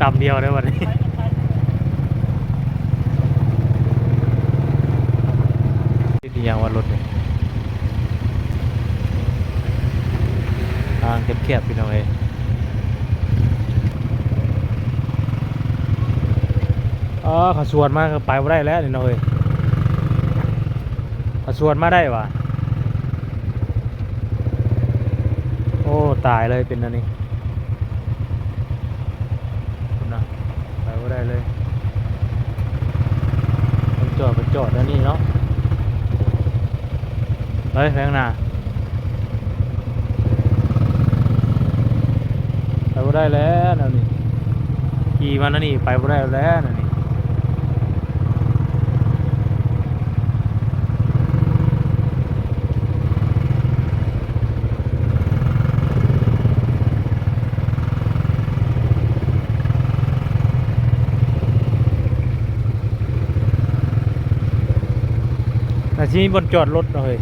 ຕຳດຽວເດີບັດນີ້. ຕິດອີ່ຫຍັງວ່າລົດນີ້? ທາງແຄບໆ ພີ່ນ້ອງເອີຍ. ເອີ ເຂົາສວນມາກໍໄປບໍ່ໄດ້ແລ້ວນີ້ນ້ອງເອີຍ. ເຂົາສວນມາໄດ້ຫວາ? ໂອ້ ຕາຍເລີຍ ເປັນອັນນີ້. ພຸ້ນນະ ໄປບໍ່ໄດ້ເລີຍ. ມັນຈອດ ມັນຈອດອັນນີ້ເນາະ. ເຮີ້ຍ ໄປຂ້າງໜ້າ ໄປບໍ່ໄດ້ແລ້ວແນວນີ້. ຂີ່ມາແນວນີ້ໄປບໍ່ໄດ້ແລ້ວແນວນີ້. ໜ້າຊິມີບ່ອນຈອດລົດເນາະເຮີ້ຍ.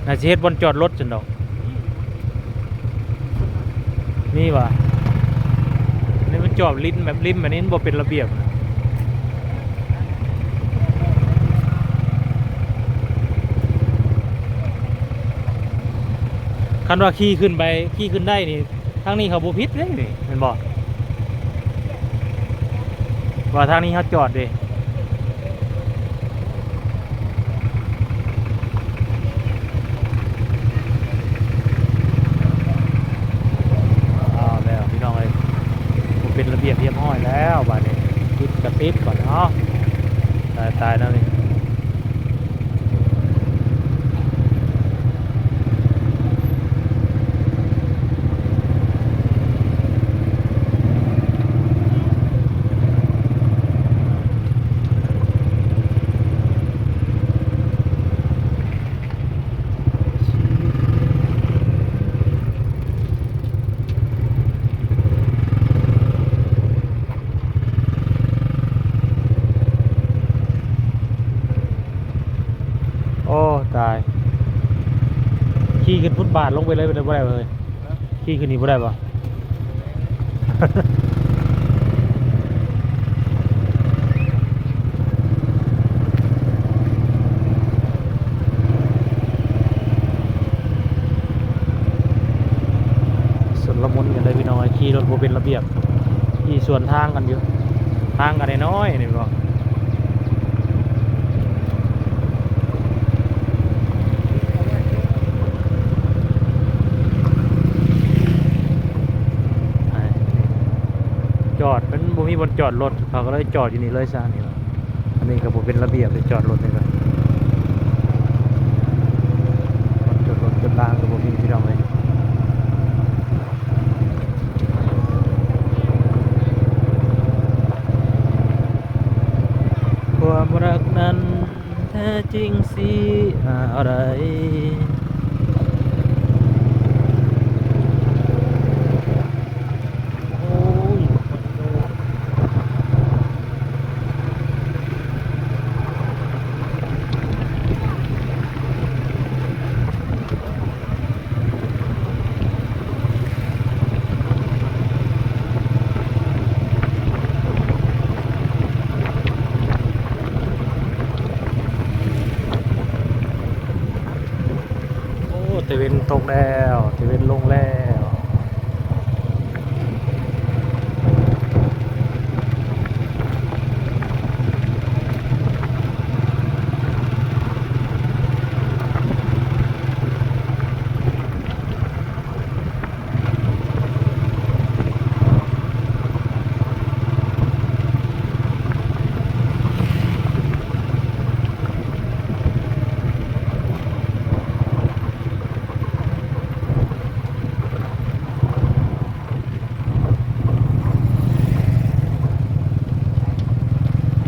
ໜ້າຊິເຮັດບ່ອນຈອດລົດຊັ້ນດອກ. ມີຫວາ? ນີ້ມັນຈອດລິມແບບ ລິມແບບນີ້ມັນບໍ່ເປັນລະບຽບ. ຄັນວ່າຂີ່ຂຶ້ນໄປ ຂີ່ຂຶ້ນໄດ້ນີ້ ທາງນີ້ເຂົາບໍ່ຜິດເດ້ນີ້ ແມ່ນບໍ່? ວ່າທາງນີ້ເຮົາຈອດເດ້. ເອົາແລ້ວພີ່ນ້ອງເອີຍ ບໍ່ເປັນລະບຽບຮຽບຮ້ອຍແລ້ວບາດນີ້. ຕິດກະຕິດບາດນີ້. ເອົາ ຕາຍໆ ແນວນີ້. ໂອ້ ຕາຍ ຂີ່ຂຶ້ນຟຸດບາດລົງໄປເລີຍ ໄປໄດ້ບໍ່ໄດ້ເວີຍ? ຂີ່ຂຶ້ນນີ້ບໍ່ໄດ້ບໍ່? ຊຸນລະມຸນກັນເລີຍພີ່ນ້ອງເອີຍ ຂີ່ລົດບໍ່ເປັນລະບຽບ ຂີ່ສວນທາງກັນຢູ່ ທາງກໍນ້ອຍໆ ນີ້ບໍ. ຈອດ ມັນບໍ່ມີບ່ອນຈອດລົດ ເຂົາກໍເລີຍຈອດຢູ່ນີ້ເລີຍຊະນີ້. ອັນນີ້ກໍບໍ່ເປັນລະບຽບເລີຍ ຈອດລົດນີ້ກໍ ຈອດລົດຈອດລາງກໍບໍ່ມີ ພີ່ນ້ອງເອີຍ. ຄວາມຮັກນັ້ນແທ້ຈິງຊິຫາເອົາໄດ້. ໂອ້ຍ ໂອ້ ຕາເວັນຕົກແລ້ວ ຕາເວັນລົງແລ້ວ.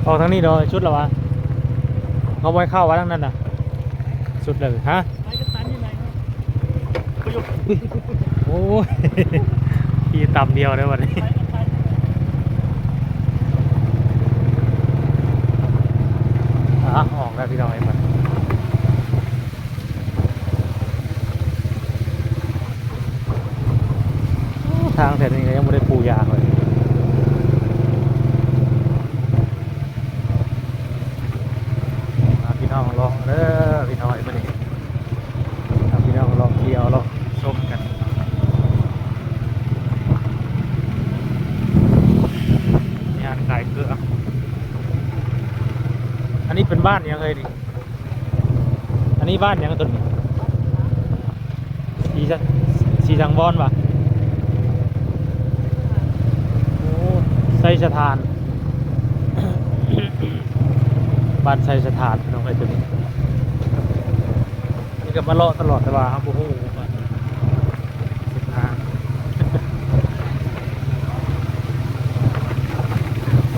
ອອກທາງນີ້ດອກ ສຸດແລ້ວຫວາ? ເຂົາບໍ່ໃຫ້ເຂົ້າຫວາທາງນັ້ນນະ? ສຸດແລ້ວ ຮະ? ໄປກັບຕັນຢູ່ໃນ ໂອ້ຍ ຂີ່ຕຳດຽວເດີບັດນີ້. ອ່າ ອອກແລ້ວພີ່ນ້ອງເອີຍ ບັດ ໂອ້ ທາງແຖວນີ້ກໍຍັງບໍ່ໄດ້ປູຢາງເລີຍ. ນີ້ເປັນບ້ານຫຍັງເອີຍນີ້? ອັນນີ້ບ້ານຫຍັງຕົວນີ້? ສີສະ ສີສັງວອນຫວາ? ໂອ້ ໄຊສະຖານ ບ້ານໄຊສະຖານ ພີ່ນ້ອງເອີຍ ຕົວນີ້. ນີ້ກໍມາເລາະຕະຫຼອດ ແຕ່ວ່າເຮົາບໍ່ຮູ້ວ່າເສັ້ນທາງ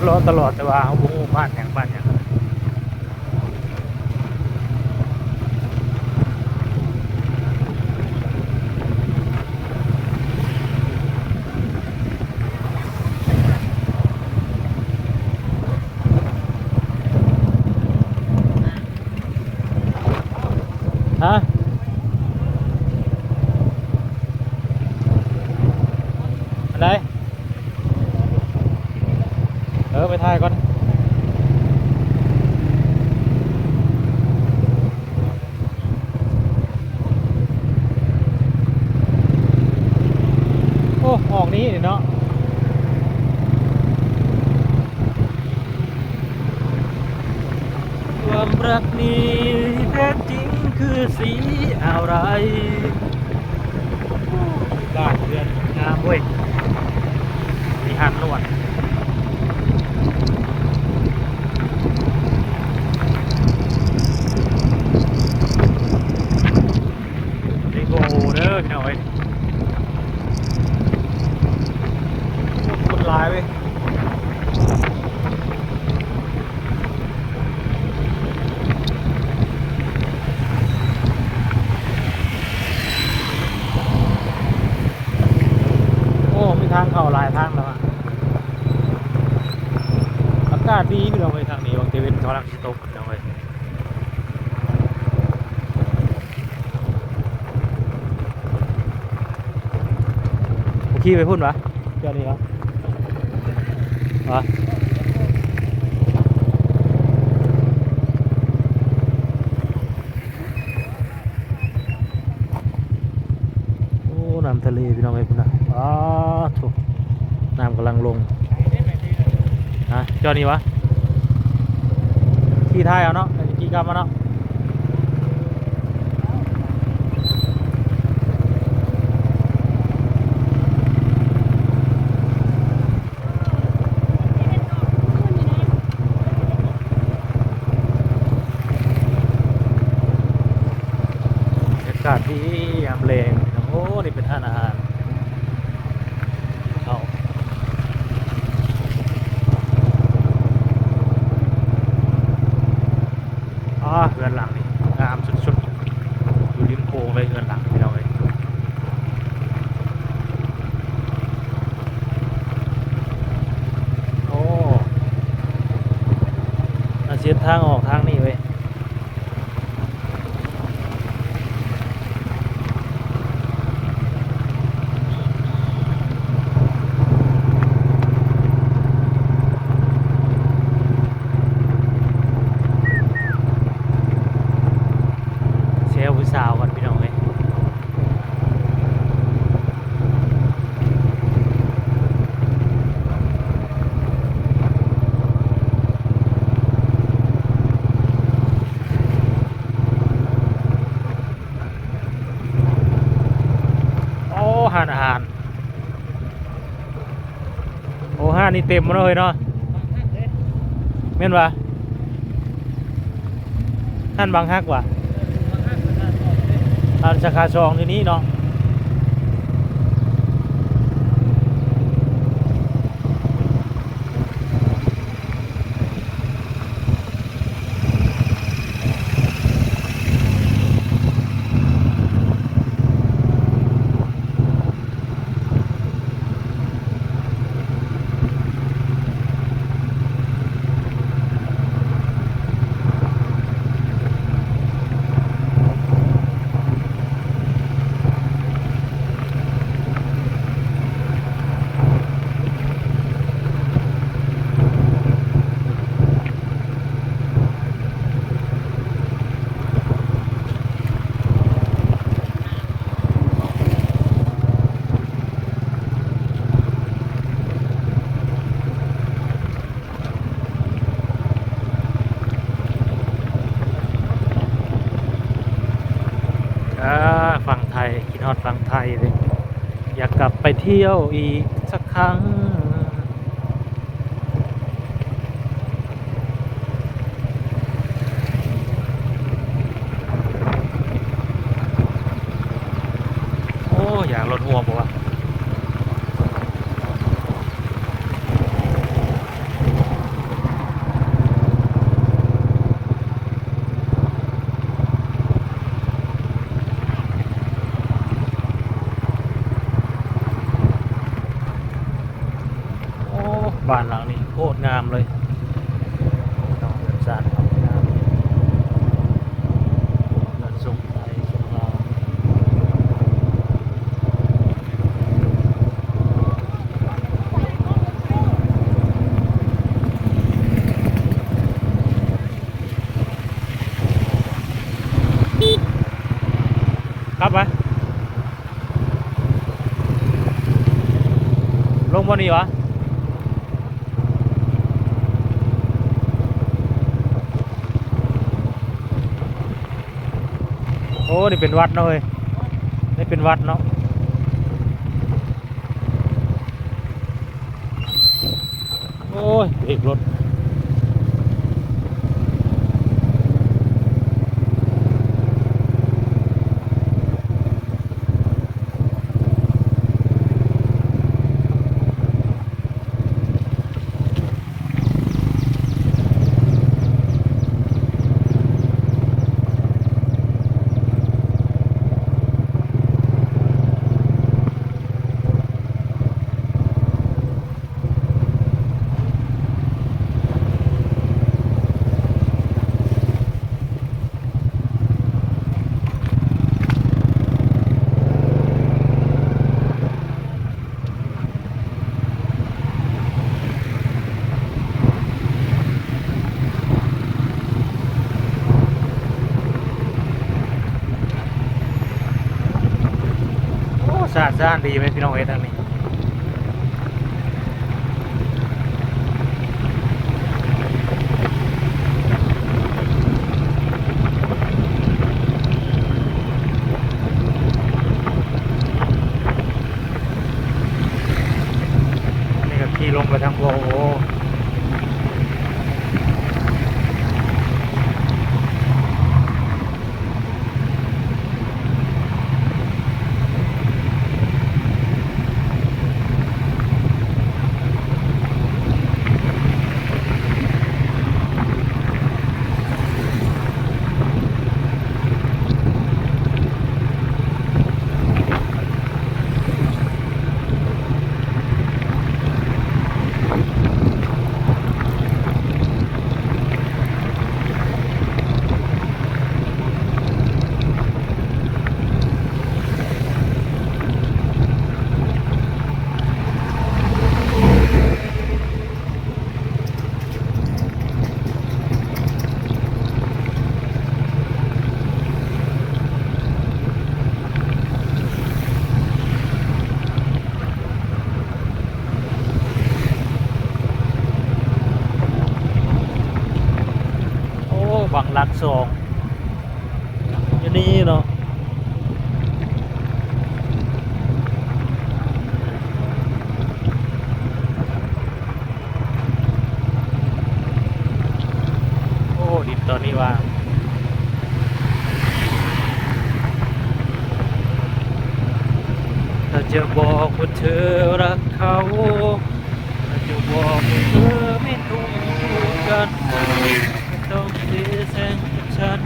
ເລາະຕະຫຼອດ ແຕ່ວ່າເຮົາບໍ່ຮູ້ບ້ານຫຍັງ ບ້ານຫຍັງ. ຮະ? ອັນໃດ? ເອີ ໄປຖ່າຍກ່ອນ. ໂອ້ ອອກນີ້ເນາະ. ຄວາມຮັກນີ້ແທ້ຈິງຄືສີອາໄລ? ບ້ານເຮືອນງາມເວີຍ ມີຫາດນວດ. ເລໂກເດີພີ່ນ້ອງເອີຍ ຄົນຫຼາຍເວີຍ. ໂອ້ ມີທາງເຂົ້າຫຼາຍທາງແລ້ວອະ. ອາກາດດີພີ່ນ້ອງເອີຍ ທາງນີ້ຫວ່າງຕາເວັນກຳລັງຊິຕົກພີ່ນ້ອງເອີຍ. ໂອເຄ ໄປພຸ້ນຫວາ? ຈອດນີ້ຫວາ? ຫວາ? ໂອ້ ນ້ຳທະເລພີ່ນ້ອງເອີຍ ພຸ້ນນະ. ປາດໂທ້ ນ້ຳກຳລັງລົງ. ຮະ? ຈອດນີ້ຫວາ? ຂີ່ທ້າຍເອົາເນາະ ຂີ່ກັບມາເນາະ. ບັນຍາກາດດີຍາມແລງ. ໂອ້ ນີ້ເປັນຮ້ານອາຫານ. ເຂົ້າ ອາ ເຮືອນຫຼັງນີ້ງາມສຸດໆ ຢູ່ລິມໂຂງເລີຍເຮືອນຫຼັງນີ້ ພີ່ນ້ອງເອີຍ. ໂອ້ ໜ້າຊິເຮັດທາງອອກທາງນີ້ເວີຍ. ແຊວຜູ້ສາວກ່ອນ ພີ່ນ້ອງເອີຍ. ໂອ້ ຮ້ານອາຫານ. ໂອ້ ຮ້ານນີ້ເຕັມເນາະເຮີຍເນາະ. ແມ່ນຫວາ? ຮ້ານບັງຮັກຫວາ? ຮ້ານສາຂາສອງຢູ່ນີ້ເນາະ. ໂ ທ່ຽວອີກສັກຄັ້ງ. ໂອ້ ຢາງລົດຮົ່ວບໍ່ວະ? ໂອ້ ບ້ານຫຼັງນີ້ໂຄດງາມເລີຍ ເຮືອນຊານງາມ ເຮືອນຊົງໄທຊົງລາວ. ຂັບໄປ ລົງບ່ອນນີ້ຫວາ? ໂອ້ ນີ້ເປັນວັດເນາະເຮີ້ຍ ນີ້ເປັນວັດເນາະ. ໂອ້ຍ ເບຣກລົດ. ໂອ້ ສະອາດສະອ້ານດີແມ່ນພີ່ນ້ອງເອີຍທາງນີ້. ອັນນີ້ກໍຂີ່ລົງໄປທາງບໍ່ ໂອ້. ໂອ້ ບັງຫຼັກສອງ ຢູ່ນີ້ເນາະ. ໂອ້ ດິນຕອນນີ້ວ່າ ຖ້າຈະບອກວ່າເທີຮັກເຂົາ ຖ້າຈະບອກວ່າເທີໄມ່ທຸກກັນ ຕ້ອງເສຍແສງກັບສັນ.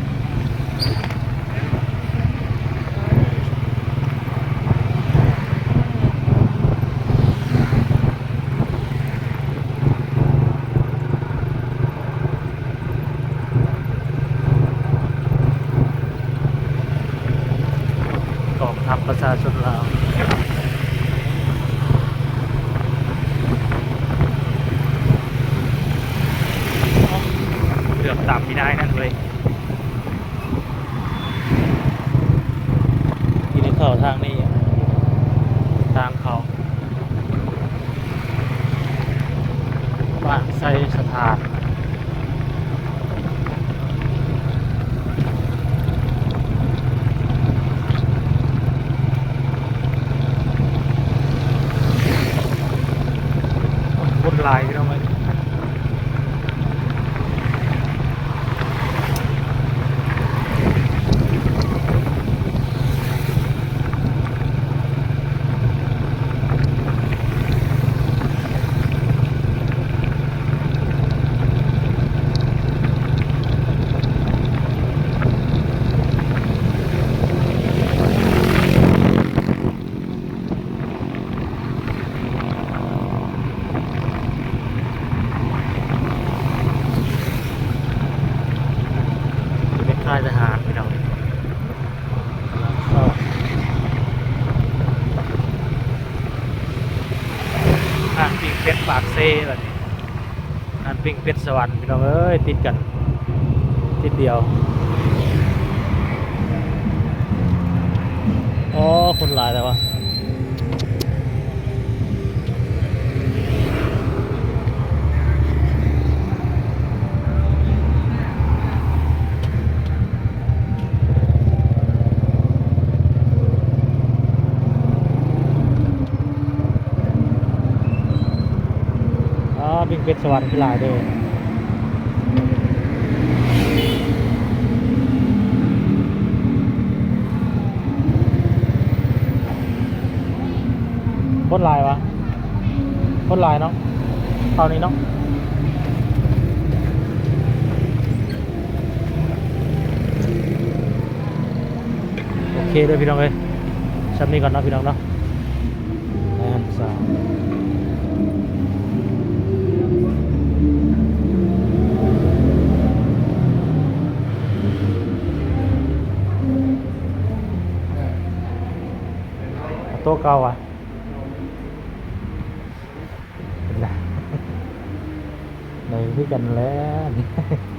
ກອງທັບປະຊາຊົນລາວ ເກືອບຕາມມີນາຍນັ້ນເວີຍ. ທີ່ໄດ້ເຂົ້າທາງນີ້ ທາງເຂົ້າບ້ານໄຊສະຖານ. ຄົນຫຼາຍພີ່ນ້ອງເອີຍ. ຢູ່ໃນຄ້າຍທະຫານພີ່ນ້ອງ. ຮ້ານປີ້ງເປັດປາກເຊບັດນີ້ ຮ້ານປີ້ງເປັດສະຫວັນພີ່ນ້ອງເອີຍ ຕິດກັນ ຕິດດຽວ. ອໍ ຄົນຫຼາຍແລ້ວວະ. ອໍ ປີ້ງເປັດສະຫວັນຄືຫຼາຍເດີ. ຄົນຫຼາຍວະ ຄົນຫຼາຍເນາະ ເທົ່ານີ້ເນາະ. ໂອເຄເດີພີ່ນ້ອງເອີຍ ຊ່ຳນີ້ກ່ອນເນາະພີ່ນ້ອງເນາະ. ແມ່ນຊະ ໂຕະເກົ່າຫວາ ໄດ້ຄືກັນແຫຼະ.